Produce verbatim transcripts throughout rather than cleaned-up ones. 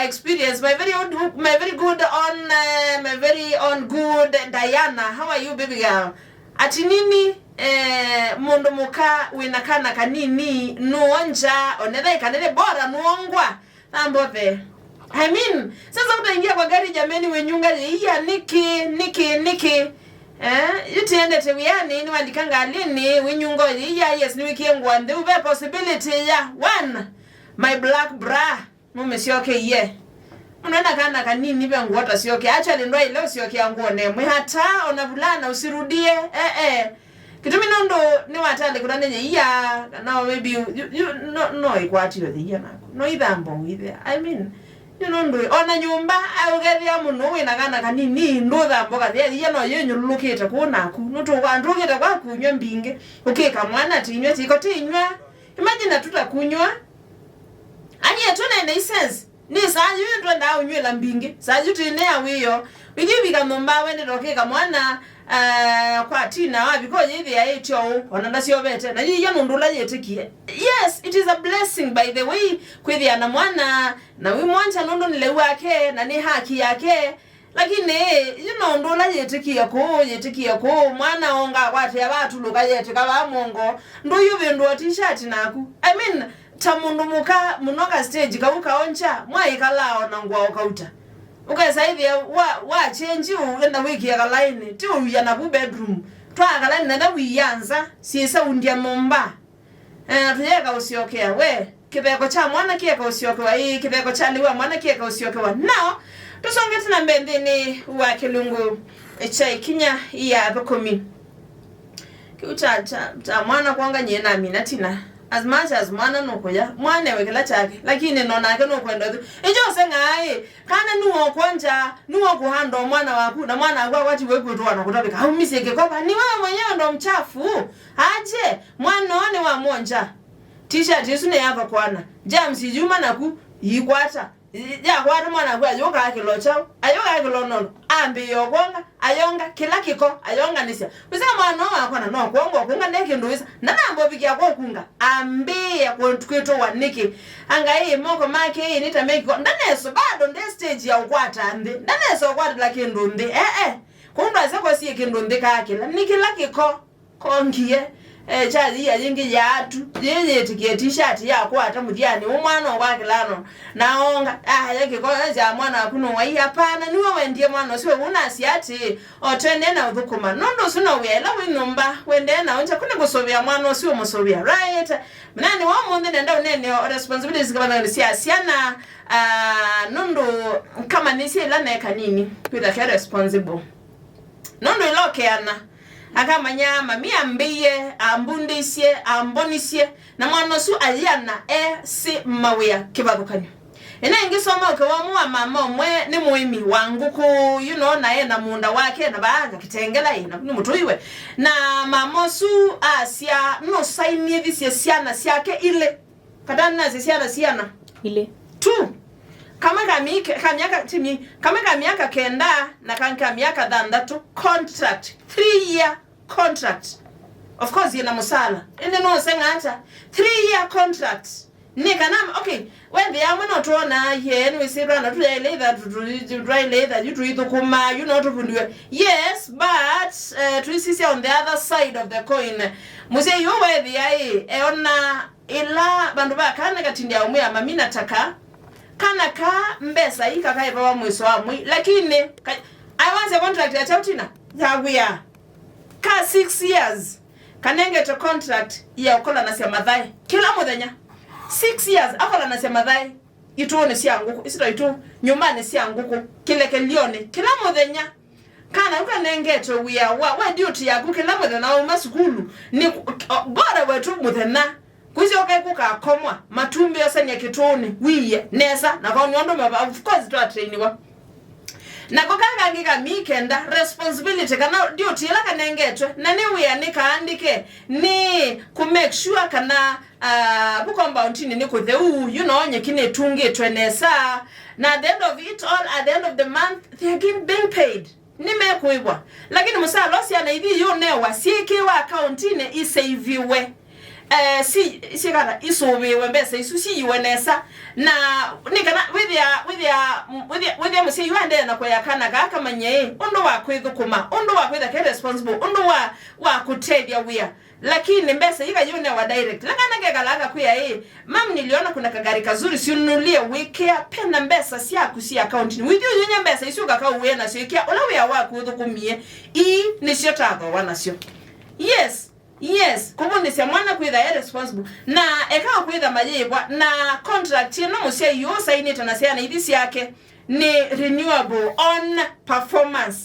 Experience, my very own, my very good on, uh, my very own good Diana. How are you, baby girl? Ati nini, eh, mũndũ mũka wĩna kana kanini, nuonja, onetha ikanene bora nuongwa. Ambothe. I mean, sasa utaingia kwa gari jameni, wenyunga iya niki, niki, niki. Eh, yutiendete wiani, ni walika ngalini, wenyunga iya, yes, ni wikie ngwa nthi, uve possibility ya one, my black bra. Nũmĩsyokeiye. Mũno na kana kanini ve nguo ta syokea. Actually, ndwaĩle ũsyokea nguo nemwe. Hata ona vulana usirudie. Eh, eh. Kĩtumi nũndũ nĩwatale kũla nĩnyĩia, kana maybe you, you, no, no ĩkwatio thĩia naku. No ithamba ũithĩa. I mean, you nũndũ ona nyũmba, aũkethĩa mũno wĩna kana kanini, ndũthamba ũkathĩa thĩia no yĩnyũlũlũkĩte kũu naku. Nũtũwa ndũkĩte kwaku nyw'a mbingĩ. Ũkĩka mwana tinywa, tiko tinywa. Imagine tutakunywa. Ani etu nene isense. Nĩ saa yu ndwendaa ũnyw'ĩla mbingĩ. Saa yu twĩ nea wĩoo. Wĩthi vika nyũmba wendete ũkĩka mwana, eh, kwa tina wavika ũyĩthĩa ĩtyo ũũ, ona ndasyovete. Na yĩya nũndũ ũla yĩtĩkie. Yes, it is a blessing, by the way, kwĩthĩa na mwana, na wĩ mwanja nũndũ nĩ lĩu wake, na nĩ haki yake. Lakini, yu no ũndũ ũla yĩtĩkie kũũ, yĩtĩkie kũũ, mwana onga akwatĩa vatulũka yetĩka vaa mongo, ndũyũvĩndũa t-shirt naku. I mean, ta mũndũ mũka mũno ka stage kau kaonja, mwaĩkalaa ona ngũa ũkauta. Ũkesa ĩthĩa wa, wa change ũenda wĩkie kalaĩnĩ, ti ũwia naku bedroom. Twaa kalaĩnĩ na ĩla wĩia nza, syĩsaundya nyũmba. Eh, na tũyeka ũsyokea. We, kĩtheko kya mwana kĩeka ũsyokewa. Ĩĩ, kĩtheko kya lĩu wa mwana kĩeka ũsyokewa. Now, tũsongete na mbee nthĩnĩ wa kĩlungu kya ĩkinya ya athũkũmi. Kĩu kya, kya, kya mwana kwonga nyie namina tina. As much as mwana nũkũya, mwana ewe kĩla kyake, lakini no nake nũkwenda ũthi. Ĩngĩ ũseng'aa ĩ, kana nĩwe ũkwonja, nĩwe ũkũhanda o mwana waku, na mwana waku akwatiwe kwĩtũa na kũtavĩka, aumisye kĩkova. Ni wewe mwenyewe ndo mchafu. Aje, mwana ũũ nĩ wa mwonja. T-shirt ĩsu nĩ ya vakwana. Germs yuma naku, yikwata. Yakwata mwana waku ayũkaa kĩlo kyaũ? Ayũkaa kĩlo nono. Ambĩĩa ũkwonga, ayonga kĩla kĩko, ayonganĩsya. Wĩsĩ mwana ũũ wakwa na no kwonga ũkunga ne kĩndũ wĩsa. Ndanamba ũvikĩa kwa ũkunga. Ambĩĩa kwĩtũwa nĩkĩ? Anga ĩ moko make ĩ nĩ ta me kĩko. Ndaneso bado nde stage ya ũkwata nthĩ. Ndaneso ũkwatĩla kĩndũ nthĩ. Eh, eh. Kũu ndwasya kwa sie kĩndũ nthĩ kaa kĩla. Nĩ kĩla kĩko. Kongie, eh, kyayia yĩngĩ yaatu, yĩĩ yĩtĩkie t-shirt yakwata mũthyanĩ, ũ mwana ũkwakĩlano, na onga, aya kĩko, eh, kya mwana waku nũwai, hapana, nĩwe wendie mwana ũsu, ũu nasya atĩĩ, o twendee na ũthũkũma, nũndũ ũsu no wĩa ĩla wĩ nyũmba, wendee na ũnja, kũnĩ kũsũvĩa mwana ũsu ũmũsũvĩa, right? Mũnani wa ũmũnthĩ nenda ũneenea o responsibilities kavananĩ sya syana, ah, nũndũ kamanyĩsye ĩla ne kanini, kwĩtha ke responsible. Nũndũ ĩla ũkeana, akamanya mami ambĩie, ambundĩisye, ambonisye, na mwana ũsu ayĩana e sĩ mawĩa kĩvathũkany'o. Ĩna ĩngĩ soma ũkew'a ũmwe wa mama ũmwe nĩ mũĩmi wa ngũkũ, you know, na e na mũũnda wake na vaanga kĩtengela ĩ, na nĩ mũtũiwe. Na mama ũsu asya nũsainie visye syana syake ilĩ. Katani nasye syana siana? Ilĩ. Two. Kamwe ka mĩke-, ka myaka, ti mi-, kamwe ka myaka kenda na kangĩ ka myaka thanthatũ. Contract. Three year contract. Of course, yĩna mũsala. Ĩndĩ nũseng'a ata? Three year contract. Nĩ kana, okay, wethĩa amwe no twona, ye, nĩwĩsĩ twana tũyaĩle itha, tũ-, tũ-, tũ-, twaĩle itha, yu tũithũkũma, yu no tũvundiwe. Yes, but, eh, tũisisya on the other side of the coin. Mũsyai ũũ wethĩa ĩ, eona ĩla vandũ va kana katindĩa ũmwĩa mami na taka, kana ka mbesa ii kakaĩvawa mwĩso wa mwei, lakini ka-, aiwasya contract ya kyaũ tina? Ya wĩa. Ka six years, kanengete contract ya ũkolanasya mathaĩ kĩla mũthenya. Six years, akolanasya mathaĩ itũũnĩ sya ngũkũ, isi to itũũ, nyũmbanĩ sya ngũkũ, kĩlekelyonĩ, kĩla mũthenya. Kana kau kanengetwe wĩa wa, wa duty yaku kĩla mũthenya wauma sukulu, nĩ kũ-, o-, bora wetu mũthenya. Kwĩsyoka kũkakomwa, matumbĩ osania kĩtũũnĩ, wiie, nesa, na kwa nĩũndũ mava, of course, twatrainiwa. Nako kaa kangĩ ka mĩĩ kenda, responsibility, kana duty ĩla kanengetwe, na nĩ wĩa nĩ kaandĩke, nĩ kũ make sure kana, ah, vu compound-inĩ nĩ kũtheu, you know, nyeki nĩ ĩtungĩtwe nesa. Na at the end of it all, at the end of the month, they are getting, being paid. Nĩmekũĩvwa. Lakini mũsala ũsu syana ithi iũnewa syĩkĩwa akauntinĩ iseiviwe. Eh, si, si kana isũvĩwe mbesa isu siyiwe nesa. Na nĩ kana wĩthĩ Wĩthĩa, wĩthĩa, wĩthĩa, wĩthĩa mũsyai ũendee na kũea kana kaa kamanye ĩ, ũndũ wa kwĩthũkũma, ũndũ wa kwĩtha ke responsible, ũndũ wa, wa kũtethya wĩa. Lakini mbesa ii kayũnewa direct. La kana kekalaa kakwĩa ĩ, "Mam, niliona kuna kagari kazuri, si ununulie, wĩkĩa pena mbesa syaku si akauntinĩ." Wĩthi ũyũnya mbesa isu ũkakaũĩa nasyo, ĩkĩa ũla wĩa waku ũthũkũmie. Ii nĩsyo tathowa nasyo. Yes. Yes, kũvundĩsya mwana kwĩtha e responsible. Na eka kwĩtha mayĩĩvwa na contract ĩno mũsyai ũũ ũsainĩte na syana ithi syake nĩ renewable on performance.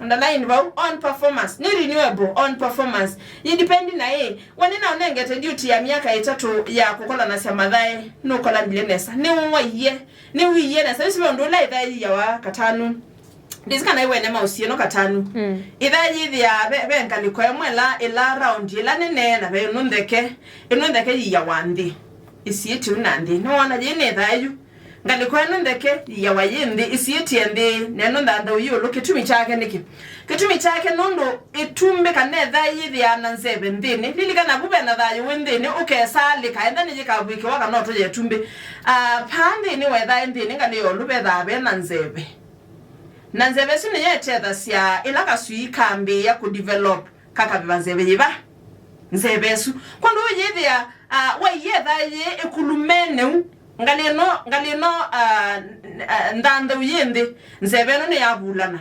Underline vau, on performance. Nĩ renewable on performance. Yĩdipendi na ĩ, we nĩnaũnengete duty ya myaka ĩtatũ ya kũkolanasya mathae, nũkolanilye nesa. Nĩwaie, nĩwiie nesa. Ĩsu ve ũndũ ũla ĩthae yĩawa katanu. Ndĩsĩ kana ĩwene maũsie no katanu. Mm. Ĩthae yĩthĩaa ve, ve ngalĩko ĩmwe ĩla, ĩla round, ĩla nene, na ve ĩno ntheke. Ĩno ntheke yĩawa nthĩ. Ĩsiĩtye na nthĩ. Nĩwona yĩ nĩ ĩthae yu. Ngalĩko ĩno ntheke yĩawa yĩ nthĩ, ĩsiĩtye nthĩ, na ĩno nthanthau ĩũlũ. Kĩtumi kyake nĩkĩ? Kĩtumi kyake nũndũ ĩtumbĩ kana ĩthae yĩthĩaa na nzeve nthĩnĩ. Lilikana vu ve na thayũ wĩ nthĩnĩ, ũkesalĩka, enda nĩyĩkavw'ĩkĩwa kana ũtũye ĩtumbĩ. Ah, paa nthĩnĩ wa ĩthae nthĩnĩ ngalĩ ya ĩũlũ vethaa ve na nzeve. Na nzeve ĩsu nĩyo ĩtethasya ĩla kaswii kambĩĩa kũdevelop kakavĩva nzeve yĩva? Nzeve ĩsu. Kwondũ ũyĩthĩa, ah, waietha yĩ ĩkulume nĩu, ngalĩ ĩno, ngalĩ ĩno, ah, n-, ah, nthanthau yĩ nthĩ, nzeve ĩno nĩyavulana.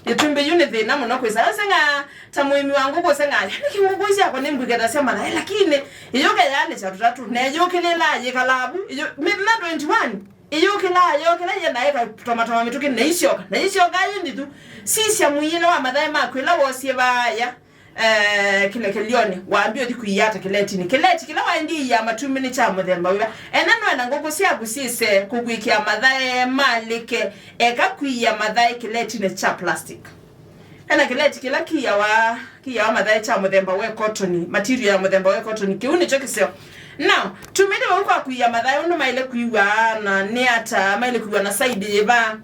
Ĩtumbĩ yu nĩ thĩna mũno kwĩsa. Ũseng'aa ta mũĩmi wa ngũkũ, ũseng'aa, "Nĩkĩ ngũkũ isu syakwa nĩmbwĩkethasya mathae, lakini ĩyũke yaanĩsya tũtatũ, na ĩyũkĩlĩlaa yĩkalaa vu, ĩyũ-, mĩthenya twenty-one." Ĩyũkĩlaa, yokĩla yĩendaa ĩkatomatoma mĩtũkĩ, na isyoka, na isyoka yĩ ndithu. Sisya mũiĩle wa mathae maku ĩla woosie vaaya, eh, kĩlekelyonĩ, wambie ũthi kũia ata kĩletinĩ. Kĩleti kĩla waendie ia matumbĩ nĩ kya mũthemba wĩva? Ene nũe na ngũkũ syaku syĩse kũkwĩkĩa mathae malĩke, eka kũia mathae kĩletinĩ kya plastic. Ena kĩleti kĩla kĩawa, kĩawa mathae kya mũthemba wa cotton, material ya mũthemba wa cotton. Kĩu nĩkyo kĩseo. Now, tumĩte vau kwa kũia mathae ũndũ maĩle kwĩw'a, na nĩ ata maĩle kwĩw'a na side yĩva.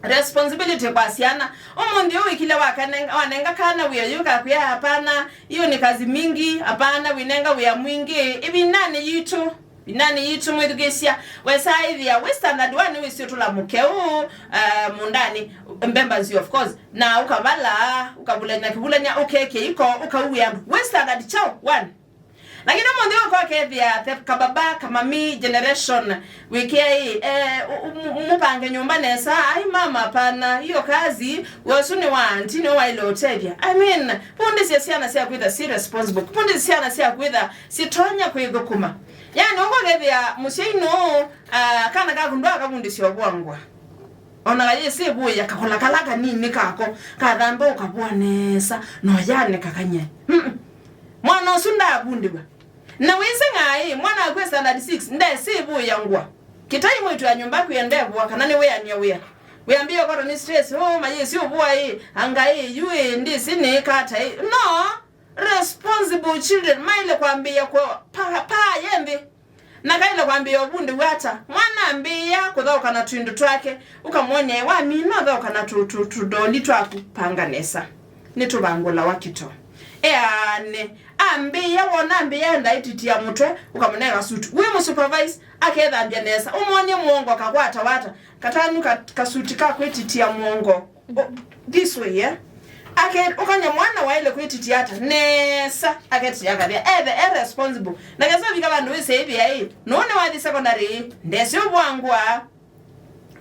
Responsibility kwa syana. Ũmũnthĩ ũũ wĩkile wakanenga, wanenga kana wĩa, yu kakwĩa, "Hapana, hiyo ni kazi mingi, hapana, wĩnenga wĩa mwingĩ." Ĩvindanĩ yitũ, ĩvindanĩ yitũ mwĩthukĩĩsya, wesa ĩthĩa wĩ standard one, wĩsĩ ũtũla mũkeũ, uh, mũndanĩ, mbemba nzio, of course, na ũkavala, ũkavulany'a kĩvulany'a, ũkekĩa iko, ũkauwĩa andũ. Wĩ standard kyaũ? One. Lakini ũmũnthĩ ũka ũkethĩa the kababa, kamami generation, wĩkĩe ĩ, eh, ũ-, ũ-, mũ-, mũpange nyũmba nesa. "Ai mama, hapana, hiyo kazi, wĩa ũsu nĩ wa auntie, nĩwe waĩle ũtethya." I mean, vundĩsya syana sya kwĩtha si responsible. Vundĩsya syana sya kwĩtha sitonya kwĩthũkũma. Yani, ũkũkethĩa mũsyai nũũ, ah, kana kaku ndwakavundĩsya ũvũangwa. Ona kayĩsĩ ĩvũĩa kakola kala kanini kako, kathamba ũkavũa nesa, na ũyanĩka kanyai. Mm-mm. Mwana ũsu ndaavundĩw'a. Na wĩseng'aa ĩ, mwana waku e standard six, ndesĩ ĩvũĩa ngũa. Kĩtai mwĩĩtu wa nyũmba kwĩenda ĩvũa kana nĩwĩanie wĩa. Wĩambĩĩa ũkwatwa nĩ stress, "Oh, mayĩsĩ ũvũa ĩ, anga ĩ, yu ĩ, ndĩsĩ nĩĩka ata ĩ." No, responsible children maĩle kwambĩĩa kwa pa, pa ye nthĩ. Na kaĩle kwambĩĩa ũvundĩw'a ata? Mwana ambĩĩa kũthaũka na twĩndũ twake, ũkamwony'a ĩ, wamina ũthaũka na tũ, tũ, tũdoli twaku, panga nesa. Nĩtũvangũlawa kĩto. Eane, ambĩĩa, wona ambĩĩa enda ĩtitia mũtwe, ũkamũnenga suit. Wĩ mũsupervise, akethambya nesa. Ũmwony'e mũongo akakwata wata. Katanu ka, kasuti ka kwĩtitia mũongo. O, this way, eh? Ake, ũkany'a mwana waĩle kwĩtitia ata? Nesa, aketitia akathĩa. Ethe, e responsible. Na kesa ũvika vandũ wĩsĩ ĩvĩa ĩ, nũũ nĩwathi secondary ĩ, ndesĩ ũvũangwa.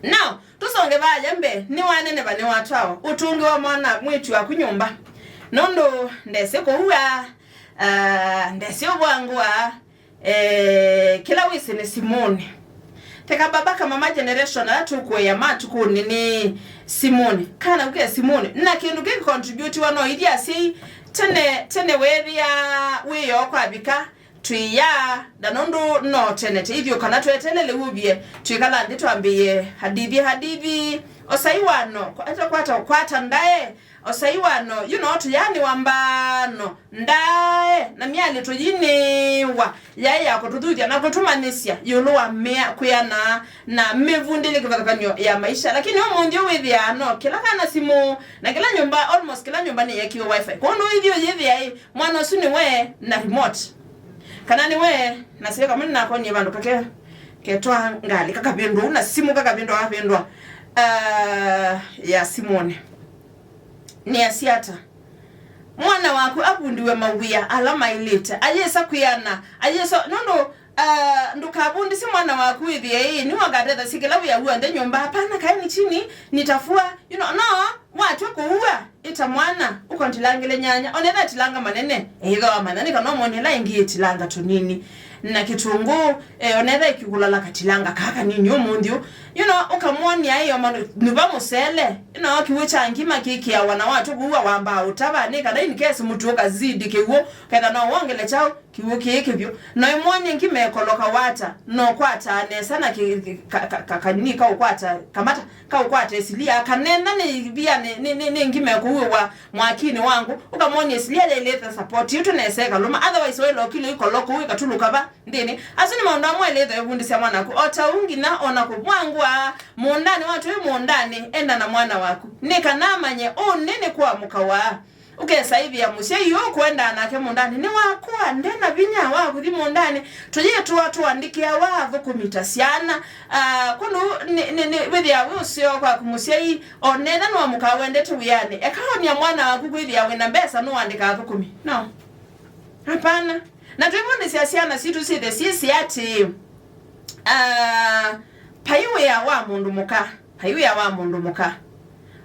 Now, tũsonge vaya mbee, nĩwaneneva nĩwatwawa. Ũtũngĩwa mwana mwĩĩtu waku nyũmba. Nũndũ ndesĩ kũua, ah, ndesĩ ũvũangwa. Eh, kĩla wĩsĩ nĩ simũnĩ. Teka baba kama ma generation ala tũkũea matukũnĩ nĩ simũnĩ. Kana uke simũnĩ. Na kĩndũ kĩ contributiwa no ithi asyai tene, tene weethĩa wĩoo kwavika, twĩya, na nũndũ no tene, te ithyũ kana tweteele lĩu ũvie, twĩkala nthĩ twambĩĩe hadithi, hadithi, osai wano, kwata, kwata, kwata ndae, osai wano, you know, tũyaanĩwa mbaano, ndae, na myalĩto yinĩwa, yaĩ ya kũtũthuthya na kũtũmanyĩsya ĩũlũ wa mĩa-, kwĩana na mĩvundĩlye kĩvathũkany'o ya maisha. Lakini ũmũnthĩ ũũ wĩthĩaa no kĩla kana simũ, na kĩla nyũmba, almost kĩla nyũmba nĩyekiwe wifi. Kwoou nũĩthĩ ũyĩthĩa ĩ, mwana ũsu nĩwe na remote. Kana nĩwe, nasile kamwe nĩnakonie vandũ kake, Ketwa ngalĩ kakavĩndwa ũu na simũ kakavĩndwa, kavĩndwa, ah, ya simũnĩ. Nĩasya ata? Mwana waku avundiwe mawĩa ala maĩlĩte, ayĩsa kwĩana, ayĩsa, nũndũ, ah, ndũkavundisye mwana waku wĩthĩe ĩĩ nĩwe ũkatethasya kĩla wĩa w'onthe nyũmba. Hapana, kaeni chini, nitafua, you know, no, watw'a kũua, ĩta mwana ũkontilangĩle nyanya, onetha atilanga manene, ethĩwa wamanya nĩ kana ũmwone ĩla ĩngĩ ĩtilanga tũnini. Na kĩtũngũũ, eh, onetha ĩkĩkũlala katilanga kaa kanini ũmũnthĩ ũũ. You know, ũkamwony'a ĩyo manu-, nyuva mũsele, you know, kĩw'ũ kya ngima kĩkĩawa na watw'a kũua wambaa ũtava, nĩ kana in case mũtu ũkazidi kĩw'ũ, ketha no wongele kyaũ, kĩw'ũ kĩĩ kĩvyũ. No ĩmwony'e ngima ĩkoloka wata, no kwataa nesa na kĩ-, kĩ-, ka-, ka-, ka-, kanini kaũkwata, kamata, kaũkwata ĩsilia, kanena nĩ ivia nĩ, nĩ, nĩ, nĩ ngima ĩkũuĩwa mwakinĩ wa ngũ, ũkamwony'a ĩsilia yailĩte support, yu tũnesa ĩkalũma, otherwise waĩla ũkilyo ikoloka ũu ĩkatulũka va nthĩnĩ. Asu nĩ maũndũ amwe ĩlĩtho ĩvundĩsya mwanaku, o ta ũu nginya ona kũvwangwa mũũndanĩ, watwĩ mũũndanĩ, enda na mwana waku, nĩ kana amanye ũnĩ nĩ kũamũka waa. Ũkesa ĩthĩa mũsyai ũũ kũendaa nake mũũndanĩ nĩ wakũa, nde na vinya wa kũthi mũũndanĩ. Tũyĩtũa tũandĩkĩawa athũkũmi ta syana. Ah, kũndũ nĩ, nĩ, nĩ, wĩthĩawa wĩ ũseo kwaku mũsyai, o netha nũamũkaa wendete wĩanĩ. Eka onia mwana waku kwĩthĩa wĩ na mbesa nũandĩka athũkũmi. No. Hapana. Na twĩvundĩsya syana sitũ syĩthe syĩsĩ atĩĩ, ah, vai wĩa wa mũndũ mũka, vai wĩa wa mũndũ mũka.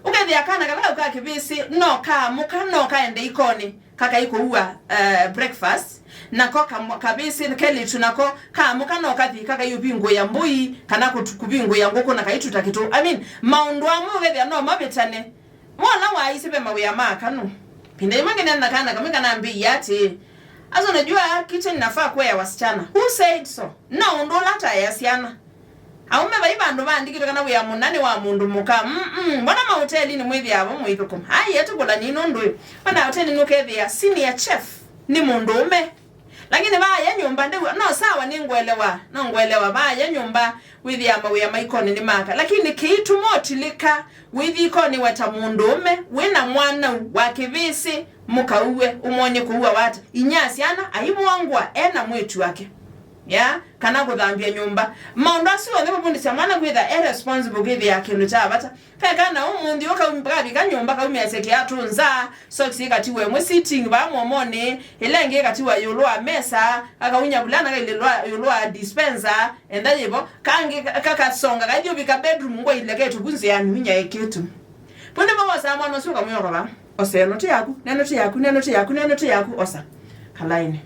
Ũkethĩa kana kala kau ka kĩvĩsĩ no kaamũka, no kaende ikonĩ, kakai kũua, eh, breakfast, nako kam-, kavĩsĩ kelĩtu nako kaamũka no kathi kakai ũvingũĩa mbũi, kana kũtu-, kũvingũĩa ngũkũ na kaituta kĩtũ. I mean, maũndũ amwe ũkethĩa no mavĩtane. Wona waaisye ve mawĩa ma akanu. Ĩvinda yĩmwe ngĩneena na kana kamwe kanambĩie atĩĩ, "Asa unajua kitchen inafaa kuwa ya wasichana." Who said so? No ũndũ ũla ataea syana. Aũme vai vandũ vaandĩkĩtwe kana wĩa mũna nĩ wa mũndũ mũka. Mm-mm. Mbona mahotelinĩ mwĩthĩaa vo mũithũkũma? Ai, etũkũlany'ei nũndũ ũyũ. Ona hotelinĩ ũkethĩa senior chef nĩ mũndũũme. Lakini vaaya nyũmba ndĩw'a, no sawa, nĩngũelewa, no ngũelewa. Vaaya nyũmba wĩthĩaa mawĩa ma ikonĩ nĩ maka. Lakini kĩitũma ũtilĩka wĩthi ikonĩ weta mũndũũme wĩ na mwanau wa kĩvĩsĩ mũkauwe, ũmwony'e kũua wata. Inyia syana aimwongwa e na mwĩĩtu wake. Ya, kana kũthambya nyũmba. Maũndũ asu onthe mavundĩsya mwana kwĩtha e responsible kwĩthĩa kĩndũ kya vata. Ve kana ũmũnthĩ ũkavika nyũmba kaumĩasya kĩatũ nza, socks ikatiwa ĩmwe sitting vaa mũomonĩ, ĩla ĩngĩ ĩkatiwa ĩũlũ wa mesa, kakaunya vulana kailĩlwa ĩũlũ wa dispenser, enda yĩvo, kangĩ ka-, kakasonga kaithi ũvika bedroom ngwa ileketwe vu nzĩanĩ vinya ĩkĩtu. Vu nĩvo wosaa mwana ũsu ũkamwĩa ũkava, "Osa ĩno ti yaku, neno ti yaku, neno ti yaku, neno ti yaku, osa." Kalaĩnĩ.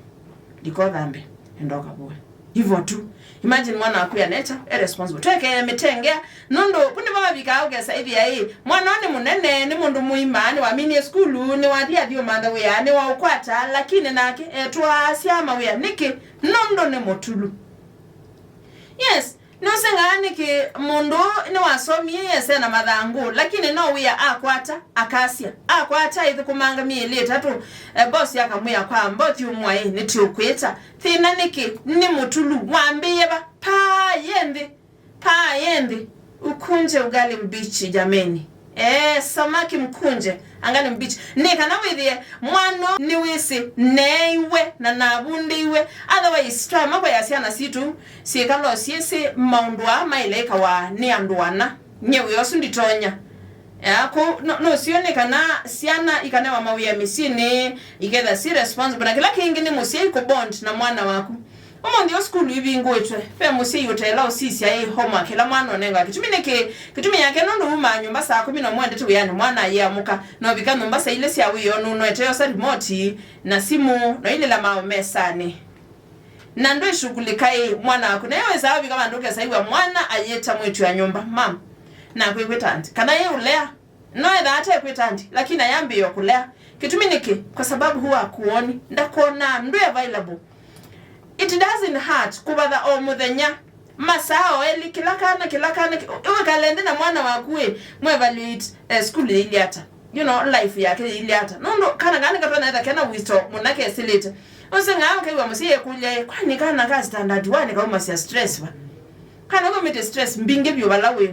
Ndikothambe, enda ũkavũe. Hivyo tu. Imagine mwana waku ya nature, e responsible. Twekee mĩtengea, nũndũ, vu nĩvo vavikaa ũkesa ĩthĩa ĩ, mwana ũũ nĩ mũnene, nĩ mũndũ mũima, nĩwaminie sukulu, nĩwathi athi ũmantha wĩa, nĩwaũkwata, lakini nake etwaasya mawĩa. Nĩkĩ? Nũndũ nĩ mũtulu. Yes, nũsengaa nĩkĩ mũndũ ũũ nĩwasomie, yes, ena mathangũ, lakini no wĩa akwata, akasya. Akwata aithũkũmanga myei ĩtatũ, eh, boss akamwĩa, "Kwamba ũthi ũmwae, nĩtũkwĩta." Thĩna nĩkĩ? Nĩ mũtulu. Wambĩĩe va? Paa yĩ nthĩ. Paa yĩ nthĩ. Ukunje ugali mbichi, jameni. Eh, samaki mkunje, angali mbichi. Nĩ kana wĩthĩe, mwana nĩwĩsĩ neeiwe na navundĩiwe. Otherwise, twaema kwĩa syana sitũ syĩkalo syĩsĩ maũndũ aa maĩle ĩkawa nĩ andũ ana. Nyie wĩa ũsu nditonya. Ya, kũ-, no, nũsio nĩ kana syana ikanewa mawĩa mĩsyĩnĩ, iketha si responsible. Na kĩla kĩngĩ nĩ mũsyai kũ bond na mwana waku. Ũmũnthĩ ũũ sukulu ivingũĩtwe, ve mũsyai ũteela ũsisya ĩ homework ĩla mwana ũnengawa. Kĩtumi nĩkĩ? Kĩtumi yake nũndũ wumaa nyũmba saa kũmi na ũmwe ũendete wĩanĩ, mwana ayĩamũka, na ũvika nyũmba saa ilĩ sya wĩoo nũnoete, osa remote na simũ, na ũilĩla maaũ mesanĩ. Na ndwĩshughulika ĩ mwana waku. Na ĩyo wĩsaa ũvika vandũ ũkesa ĩw'a mwana ayĩta mwĩĩtu wa nyũmba, "Mom, nakwĩkwĩta auntie." Kana ĩ ũlea. No etha ate kwĩta auntie, lakini ayambĩĩa kũlea. Kĩtumi nĩkĩ? Kwa sababu huwa akuoni. Ndakuonaa, ndwĩ available. It doesn't hurt kũvatha o mũthenya. Masaa o elĩ, kĩla kana, kĩla kana, kĩ-, ĩ-, wĩkale nthĩ na mwana waku ĩ, mwevaluate, eh, school yĩilyĩ ata. You know, life yake yĩilyĩ ata. Nũndũ kana kana nĩkatwona etha kena wito mũna kesĩlĩte. Ũseng'aa ũkew'a mũsyai ekũlya ĩ, "Kwani kana ka standard one kaumasya stress va?" Kana kaumĩte stress mbingĩ vyũ vala wĩ.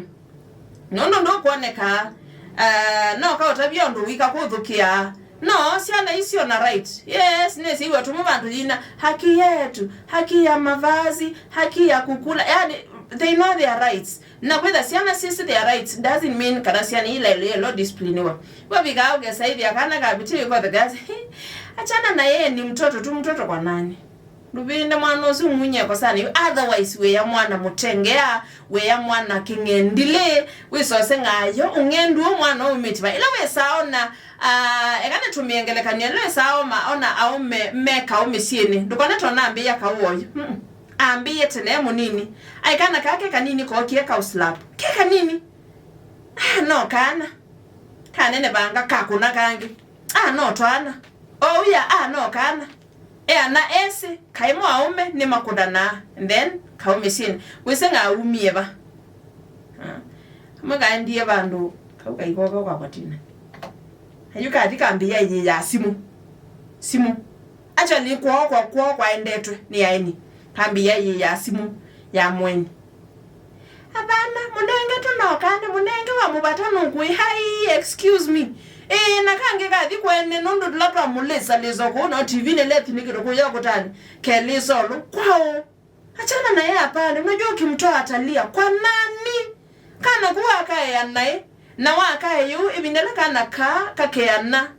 Nũndũ ndũkwoneka, ah, no kaũtavya ũndũ wika kũthũkĩa. No, syana isio na right. Yes, nĩsyĩw'a tũmũ vandũ yina haki yetu, haki ya mavazi, haki ya kukula. Yani, They know their rights. Na kwĩtha syana syĩsĩ their rights doesn't mean kana syana ila ilo discipliniwa. Wavikaa ũkesa ĩthĩa kana kaviti wĩkothe kasi. Achana na yeye, ni mtoto tu, mtoto kwa nani? Ndũvĩnde mwana ũsu munye kosana yu. Otherwise, wĩa mwana mũtengea, wĩa mwana kĩng'endilĩ, wĩsose ng'ayo, ũng'endu mwana ũmĩtiva. Ila wĩsaa ona, ah, eka nĩtũmĩe ngelekany'o, ila wĩsaa oma, ona aũme me kaũ mĩsyĩnĩ. Ndũkone tona ambĩĩa kaũ oyu. Mm. Ambĩĩe tene e mũnini. Ai kana kake kanini kokie kau slap. Ke kanini. Ah, no kana. Kanene vanga kakũna kangĩ. Ah, no twana. Ouya, ah, no kana. E ana esĩ, kaĩ mo aũme nĩmakũndanaa, and then kaũ mĩsyĩnĩ. Wĩsĩ ng'aumie va? Ah. Amwe kaendie vandũ, kau kaikoka kwa kwatina. Ayu kathi kambĩĩa ĩyĩ ya simũ. Simũ. Actually, kwoo kwa kwoo kwaendetwe nĩ aeni. Kambĩĩa ĩyĩ ya simũ ya mũeni. Apana, mũnenge tũnokane, mũnenge wa mũvata nũkũĩ. Hai, excuse me. Ĩĩ, na kangĩ kathi kwene nũndũ tũla twamũlĩsa lĩso kũu no T V-nĩ lethinĩkĩtwe kũya kũtani kelĩsolo kwao. Achana naye apande, unajua ukimtoa atalia kwa nani? Kana kuwa akaea naye, na wakae yu ĩvinda ĩla kana kaa kakeana.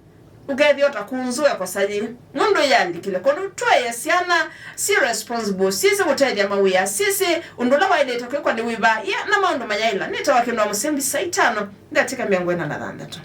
Ũkethĩa ũtakunzũe kosa yĩ nũndũ yalikile kũndũ. Twaĩe syana si responsible, sisi kũtethya mawĩa, sisi ũndũ ũla waĩlĩte kwĩkwa nĩ wĩva, ya na maũndũ mayaĩla. Nĩtawa kĩndũ wa mũsembi saa itano ndatĩka mĩongo ĩna na thanthatũ.